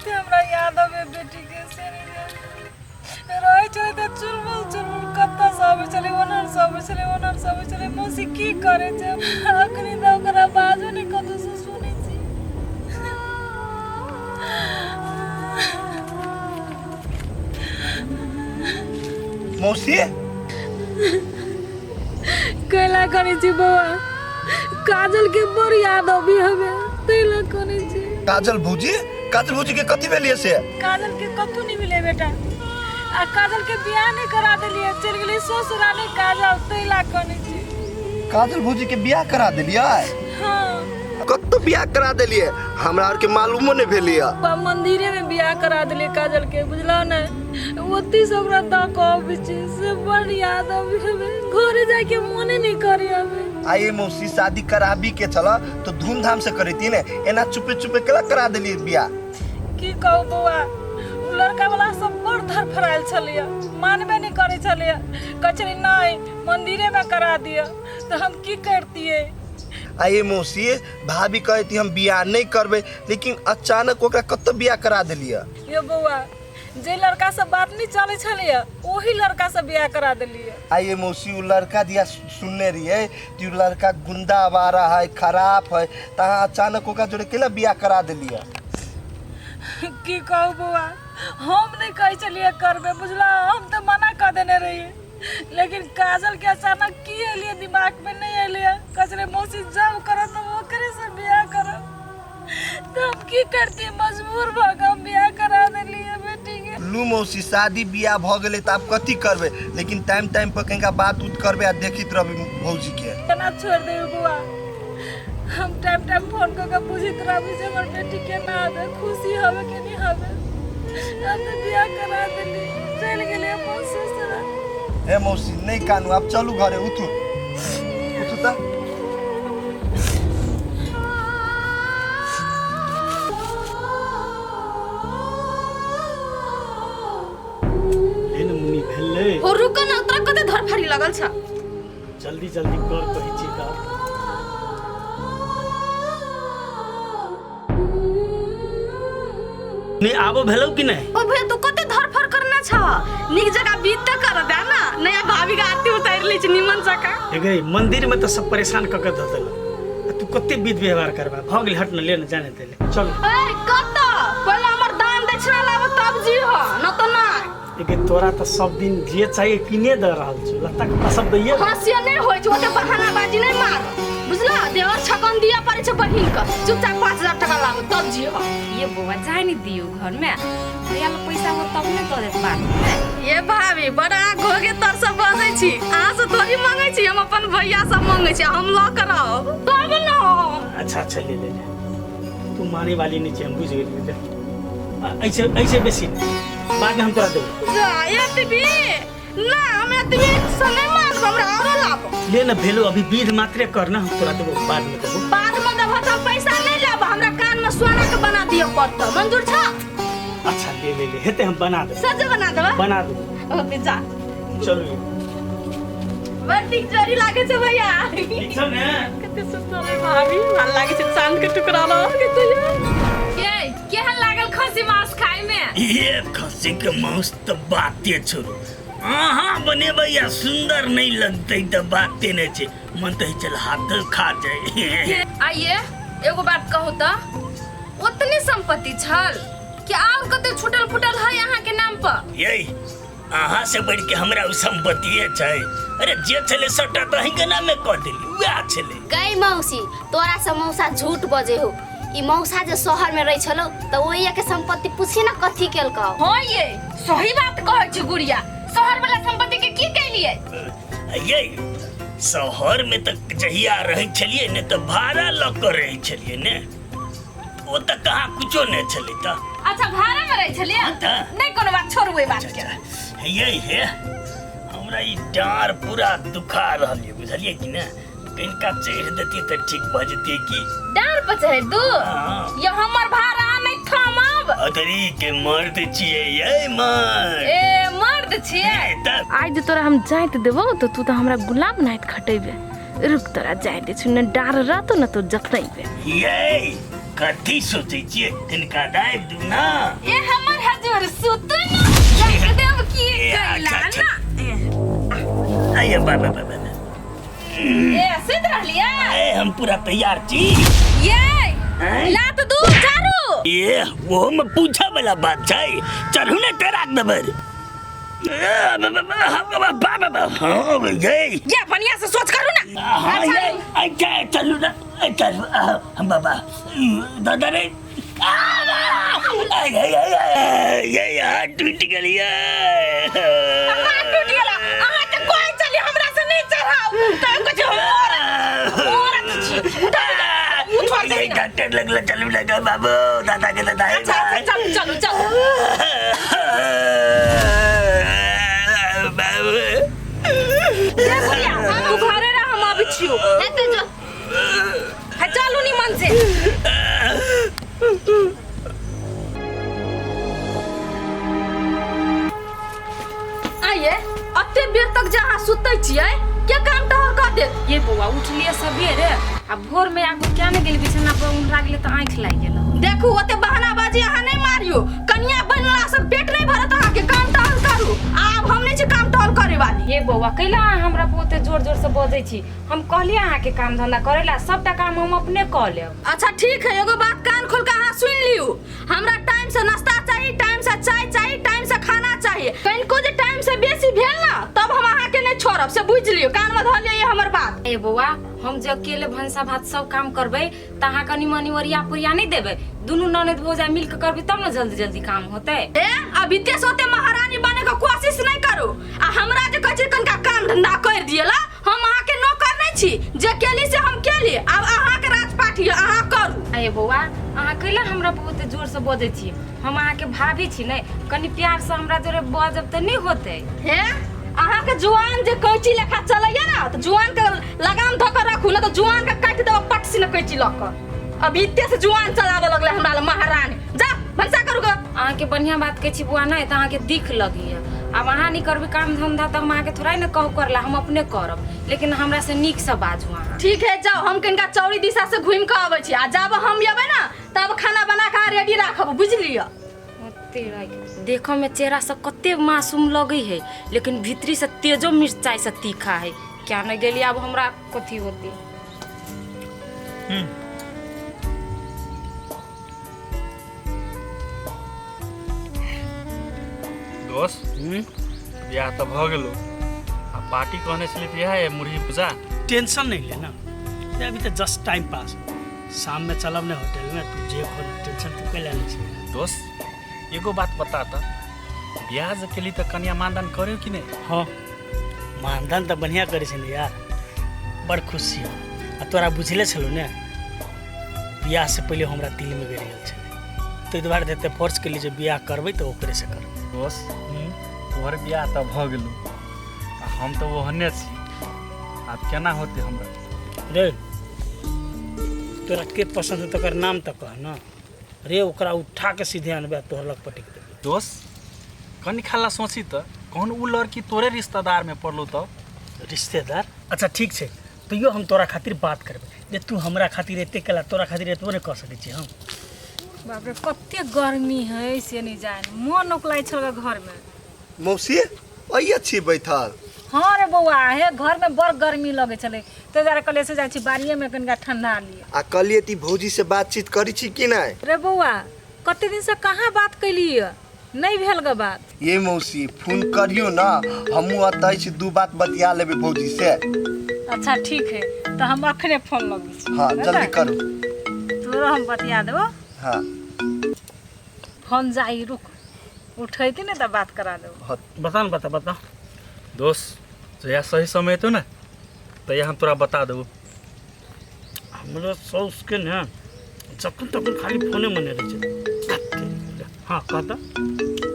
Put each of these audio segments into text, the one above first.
कते हमरा याद आबै बेटी के से नहि जानि। रहै छलै तऽ चुलबुल चुलबुल कतऽसँ अबै छलै, ओनहरसँ अबै छलै, ओनहरसँ अबै छलै, मौसी की करै छै। अखनी तऽ ओकर आवाजो नहि कतहुसँ सुनै छी। मौसी कैला करै छी बौआ? काजल के बड़ याद अबी हवे, तैला करै छी। काजल भौजी? काजल भौजी के कथी भेलिए से? काजल के कतू नहीं मिले बेटा, आ काजल के बियाह नहीं करा देलिए, चल गेली ससुराले काजल, तैला करै छी। काजल भौजी के बियाह करा देलिए? हाँ। कतौ बियाह करा देलिए? हमरा आर के मालूमो नहीं भेलिए। बा मंदिरे में बियाह करा देलिए काजल के, बुझलौ ने? ओती से ओकरा दऽ कऽ अबै छी से बड़ याद अबै हवे, घरे जाके मोने नहीं करे हवे। आइए मौसी, शादी कराबी के छल तो धूमधाम से करती ने, एना चुपे चुपे केला करा देलिए बियाह? की कहू बौआ, उ लड़का वाला सब बड़ धरफड़ायल छलैया, मानबे नहीं करै छलैया, कहै छलै नहीं मंदिरे में करा दिअ, तऽ हम की करतियै? आइए मौसी, भाभी कहती हम बियाह नहीं करबे, लेकिन अचानक ओकरा कतौ बियाह करा देलिए? यो बौआ, जे लड़का से बात नहीं चले छलैया ओही लड़का से बियाह करा देलिए। आइए मौसी, उ लड़का दिया सुनने रहिए कि उ लड़का गुंडा आवारा है, खराब है, तहाँ अचानक ओकरा जोड़े केला बियाह करा देलिए? की कहू बौआ, हम नहीं कहै छलियै करबे, बुझला? हम तऽ मना कऽ देने रहियै, लेकिन काजल के अचानक की एलियै दिमाग में नहीं एलियै, कहै छलै मौसी जब करब तऽ ओकरे से बियाह करब, तऽ हम की करती, मजबूर भऽ कऽ हम बियाह करा देलियै बेटी के। लू मौसी, शादी बियाह भऽ गेलै तऽ आब कथी करबै, लेकिन टाइम टाइम पर कनिका बात उत करबै आ देखैत रहबै भौजी के। केना छोड़ि देबै बौआ, हम टाइम टाइम फोन कऽ के बुझैत रहबै जे हमर बेटी केना हवे, खुशी हवे कि नहि हवे। हम तऽ बियाह करा देली, चलि गेली अपन ससुरा। हे मौसी, नहीं कानू, आब चलू घरे, उठू उठू तऽ। ले ने मुन्नी, भेलै। ओ रुको न, तोरा कते धरफड़ी लगल छ? जल्दी जल्दी कर कहै छी तऽ। नहीं आबो भेलौ कि नहीं? ओ भैया, तू कते धरफड़ करना छ, नीक जगह बीत त कर दे ना। नया भाभी के आरती उतारि लै छी निमन जका। हे गई, मंदिर में तऽ सब परेशान कऽ के धऽ देलक आ तू कते विध व्यवहार करबा? भऽ गेल, हट न, ले न, जाने दे, ले चल। ए कत? पहिले हमर दान दक्षिणा लाब तब जी हो, न त नहीं। लेकिन तोरा तऽ सब दिन जे चाहिए किने दऽ रहल छौ, लत्ता कपड़ा सब दैये। हंसिया नहीं होइ छै, ओते बहानाबाजी नहीं मार, बुझला? देवर छकन दिया पड़ै छै बहिन के। चुपचाप 5000 टका लाबू तब जी हो। ये बौआ, जाय नहीं दियो घर में, भैया लग पैसा हो तब ने दऽ देत बाद में। ये भाभी, बड़ा घोगे तर से बजै छी। अहाँ से थोड़ी मंगै छी हम, अपन भैया से मंगै छी, हम लऽ के रहब तब न। अच्छा अच्छा, ले ले ले, तू माने वाली नहीं छै, हम बुझि गेलियै। ले। आ, ऐसे ऐसे बेसी नहीं, बाद में हम तोरा देबो। जा एतबी ना, हम एतबी से नहीं मानब, हमरा औरो लाबो। ले न, भेलो अभी विध मात्रे कर ना, हम तोरा देबो, बाद में देबो। बाद में देबो त हम पैसा नहीं लेब, हमरा कान में सोना के बना दिअ पड़तौ, मंजूर छ? अच्छा, ले ले ले, हेते हम बना देबो। सच बना देबा? बना देबो। ओके, जा। चलू ये। बड़ नीक जोड़ी लागे छै भैया। ठीक छौ ने? कते सुंदर है भाभी, ভাল लागे छै चांद के टुकड़ा लगे तो ये केहन लागल खसी मांस खाय में? ये खस्सी के मांस तो बाते छोड़ू, अहाँ बनेबै आ सुंदर नहीं लगतै तऽ बाते नहीं छै, मन तऽ चल हाथ खा जाए। आइए एगो बात कहू तऽ, ओतने संपत्ति छल कि और कते छूटल फूटल है अहाँ के नाम पर? ये अहाँ से बढ़ के हमरा उ संपत्तिए छै। अरे जे छलै सबटा तऽ अहीं के नामे कऽ देली, वएह छलै। गई मौसी, तोरा से मौसा झूठ बजे हो। ई मौसा जे शहर में रहे छलो त ओही के संपत्ति पूछी ना कथी केलकौ। हाँ ये सही बात कहै छी गुड़िया, शहर वाला संपत्ति के की कैलिए? ये शहर में तऽ जहिया रहै छलियै ने तऽ भाड़ा लऽ कऽ रहै छलियै ने, ओ तऽ कहाँ कुछो नहि छलै तऽ। अच्छा, भाड़ा में रहै छलियै? हाँ तऽ। नहीं कोनो बात, छोड़ू ओहि बात के। अच्छा, ये हे हमरा ई डाँर पूरा दुखा रहल ये, बुझलियै कि ने? कनिका चढ़ि देती तऽ ठीक भऽ जेतै की? डाँर पर चढ़ि दू? हाँ। ये हमर भाड़ा नहि थमब। अतरी के मर्द छियै ये मर्द। ए मर्द छियै? ए, तऽ। आइ जे तोरा हम जाइत देबौ तऽ तू तऽ हमरा गुलाब नाहित खटेबे। रुक, तोरा जाय दे छी ने, डाँर रहतो ने तो जतैबे। ये कथी सोचै छियै तिनका दाबि दू ना ए हमर हजूर सुतू ना रख देब की ए, कैला अच्छा, ना आइए बाबा बाबा ए सुत रहलियै ए हम पूरा तैयार छी ये आँय? लात दू चारू ये वो में पूछा वाला बात छै चढ़ू ने तेरा देबै हाँ ये ये बढ़िया से सोच करू ना हाँ ये अच्छा चलू ना चलू हम बाबा दादा रे ये हाथ टूट गेलियै हाथ टूट गेला अहाँ के कोई चली हमरा से नहीं चढ़ाओ तो कुछ हम औरत छी उठो ये डॉक्टर लगलो चलू लगा बाबू दादा के दादा अच्छा अच्छा चलू चलू चलू बाबू ए बुढ़िया तू घरे रह हम अबै छियौ हेतै जो है चलू निमन से आइए अते बेर तक जे अहाँ सुतै छियै के काम टहर कर देत ये बौआ उठलिए सबेरे आ भोर में आगू क्या नहीं गेली बिछौना पर उंडरा गेलै तऽ आँखि लागि गेल देखू ओते बहानाबाजी अहाँ नहीं मारियो कनिया बनला से पेट नहीं भरत अहाँ के काम टहल करू आब हम नहीं छी काम टहल करे वाली ये बौआ कैला अहाँ हमरा पर ओते जोर जोर से बजै छी हम कहलिए अहाँके काम धंधा करे ला सबटा काम हम अपने कऽ लेब अच्छा ठीक है एगो बात कान खोल के अहाँ सुन लियो हमरा टाइम से नाश्ता चाहिए टाइम से चाय चाहिए टाइम से खाना चाहिए कनिको जे टाइम से बेसी भेल ना तब हम अहाँ के नहीं छोड़ब से बुझ लियो कान में धऽ लियो ये हमर बात ए बौआ हम जे अकेले भनसा भात सब काम करबै तऽ अहाँ कनि मनि ओरिया पुरिया नहि देबै दुनू ननद भौजाइ मिल के करबै तब ने जल्दी जल्दी काम होतै ए अभी ते सोते महारानी बने के कोशिश नहीं करू आ हमरा जे कहै छै कनिका काम धंधा कर दिएला हम अहाँ के नौकर नहीं छी जे केली से हम केली आब अहाँ के राजपाट यऽ अहाँ करू अरे बौआ अहाँ कैला हमरा बहुत जोर से बजै छी हम अहाँके भाभी छी ने कनि प्यार से हमरा जोरे बजब तऽ नहि होतै हे अहाँ के जुआन जे कैंची लेखा चलैया ना तऽ जुआन के लगाम धऽ के राखू ना तऽ जुआन के काटि देब पट से कैंची लऽ कऽ अभी एते से जुआन चलाबऽ लगलै हमरा लग महारानी जा भनसा करू गऽ अहाँके बढ़िआँ बात कहै छी बौआ नहि तऽ अहाँके दिख लगैया आब अहाँ नहि करबै काम धंधा तऽ हम अहाँके थोड़ा ने कहू करला हम अपने करब लेकिन हमरा से नीकसँ बाजू अहाँ ठीक है जाओ हम कनिका चौरी दिशा से घूमि कऽ अबै छी आ जब हम अबै ना तब खाना बना कऽ रेडी राखब बुझि लिअ देखऽ में चेहरा से कते मासूम लगै है लेकिन भीतरी से तेजो मिर्चाई से तीखा है क्या नहीं गेली आब हमरा कथी होती दोस्त बियाह तऽ भऽ गेलो आ पार्टी कहने छली तऽ इएह मुरही पूजा टेंशन नहीं लेना ये अभी तो जस्ट टाइम पास शाम में चलब ने होटल में तू जे खो टेंशन तू कैला नहीं छै दोस्त एगो बात बता तऽ बियाह जे केली तऽ कनिया मानदान करियो कि नहि हाँ मानदान तऽ बढ़िया करै छै ने यार बड़ खुश छी हम आ तोरा बुझले छलौ ने बियाह से पहिले हमरा दिलमे गड़ि गेल छलै ताहि दुआरे तऽ एते फोर्स केली जे बियाह करबै तऽ ओकरेसँ करबै दोस्त तोहर बियाह तऽ भऽ गेलौ आ हम तऽ ओहने छी आब केना होतै हमरा रे तोरा के पसंद है तकर नाम तऽ कह ने रे ओकरा उठा के सीधे अनबै आ तोहर लग पटकि देबै दोस्त कनि खाला सोची तऽ कौन उ लड़की तोरे रिश्तेदारमे पड़लौ तऽ रिश्तेदार अच्छा ठीक छै तैयो हम तोरा खातिर बात करबै जे तू हमरा खातिर एते केला तोरा खातिर एतबो नहि कऽ सकै छी हम बाप रे कते गर्मी है से नहीं जान मन ओकलाई छल घर में मौसी अइए छी बैठल हाँ रे बौआ हे घर में बड़ गर्मी लगे छलै ताहि दुआरे कहलियै से जाइ छी बाड़िए में कनिका ठंडा लिए आ कहलिए ती भौजी से बातचीत करी छी कि नहि रे बौआ कते दिन से कहाँ बात कैलियै नहि भेल ग बात ये मौसी फोन करियो ना हमहूँ अतै छी दू बात बतिया लेबै भौजी से अच्छा ठीक है तऽ हम अखने फोन लगै छी हाँ जल्दी करू तोरो हम बतिया देबो हाँ फोन जाई रुक उठैती ने तऽ बात करा देबो हाँ बता ने बता बता दोस्त जहिया सही समय एतौ ने तहिया हम तोरा बता देबो हमरो साउसके ने जखन तखन खाली फोने मने रहै छै हाँ कह तऽ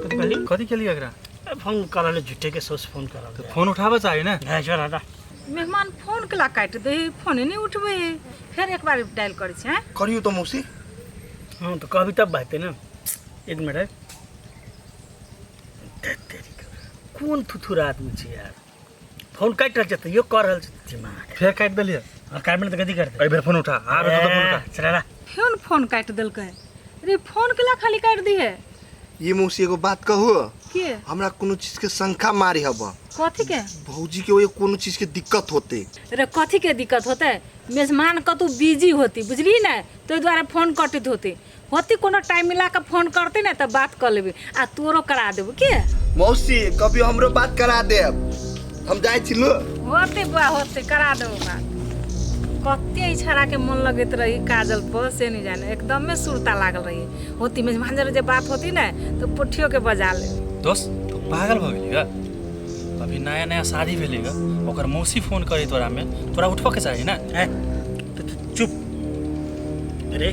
कथी कहली कथी केलियै एकरा ए, फोन करल झूठे के साउस फोन करल तऽ फोन उठाबऽ चाही ने है चल हटा मेहमान फोन केला काटि दे फोने नहि उठबै है फेर एक बार डायल करै छै आँय? करियो तऽ मौसी हाँ तो कहबी तब बहते ना एक मिनट है धत् तेरी के, कोन थुथुर आदमी छै यार फोन काटि रहल छै तैयो कऽ रहल छै दिमाग फेर काटि देलियै और काटि तऽ कथी करतै एहि बेर फोन उठा आब एतौ तऽ फोन उठा चल रा फेर फोन काटि देलकै। रे फोन केला खाली काटि दिहे? ये मौसी एगो बात कहू? के? हमरा कोनो चीज के शंका मारी हब। कथी के? भौजी के ओए कोनो चीज के दिक्कत होते। रे कथी के दिक्कत होते? मेजमान कतौ बिजी होती, बुझली ने, ताहि दुआरे फोन कटैत होते। होती कोनो टाइम मिला के फोन करती ने तऽ बात कऽ लेबै आ तोरो करा देबो के। मौसी कभी हमरो बात करा देब, हम जाइ छी लो। होते बुआ होते, करा देबो बात। कते ई छड़ाके मन लगैत रही काजल पर से नहीं जाने, एकदमे सुरता लागल रही। होती मेजमान जरे जे बात होती ने तऽ पोठियो के बजा ले। दोस्त तू पागल भऽ गेली ग? अभी नया नया शादी भेलै ग, ओकर मौसी फोन करी तोरा में, तोरा उठबऽ के चाही ने। ए, तो चुप अरे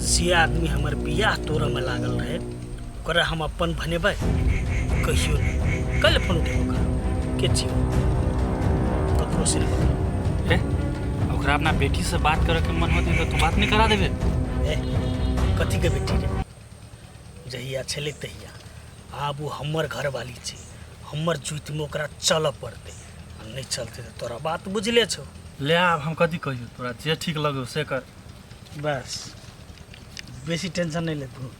से आदमी हमर बियाह तोड़ऽ में लागल रहे, ओकरा हम अपन बनेबै कहियो नहीं। कल फोन उठेबो कर के छियो ककरो से नहीं मतलब। ए, ओकरा अपना बेटी से बात करे के मन होती तो तू बात नहीं करा देबे? ए, कथी के बेटी रे? जहिया छलै तहिया, आब ओ हमर घरवाली छै, हमर जुतिमे ओकरा चलऽ पड़तै, आ नहि चलतै तऽ तोरा बात बुझले छौ। ले आब हम कथी कहियो, तोरा जे ठीक लगौ से कर। बस बेसी टेंशन नहीं ले तू।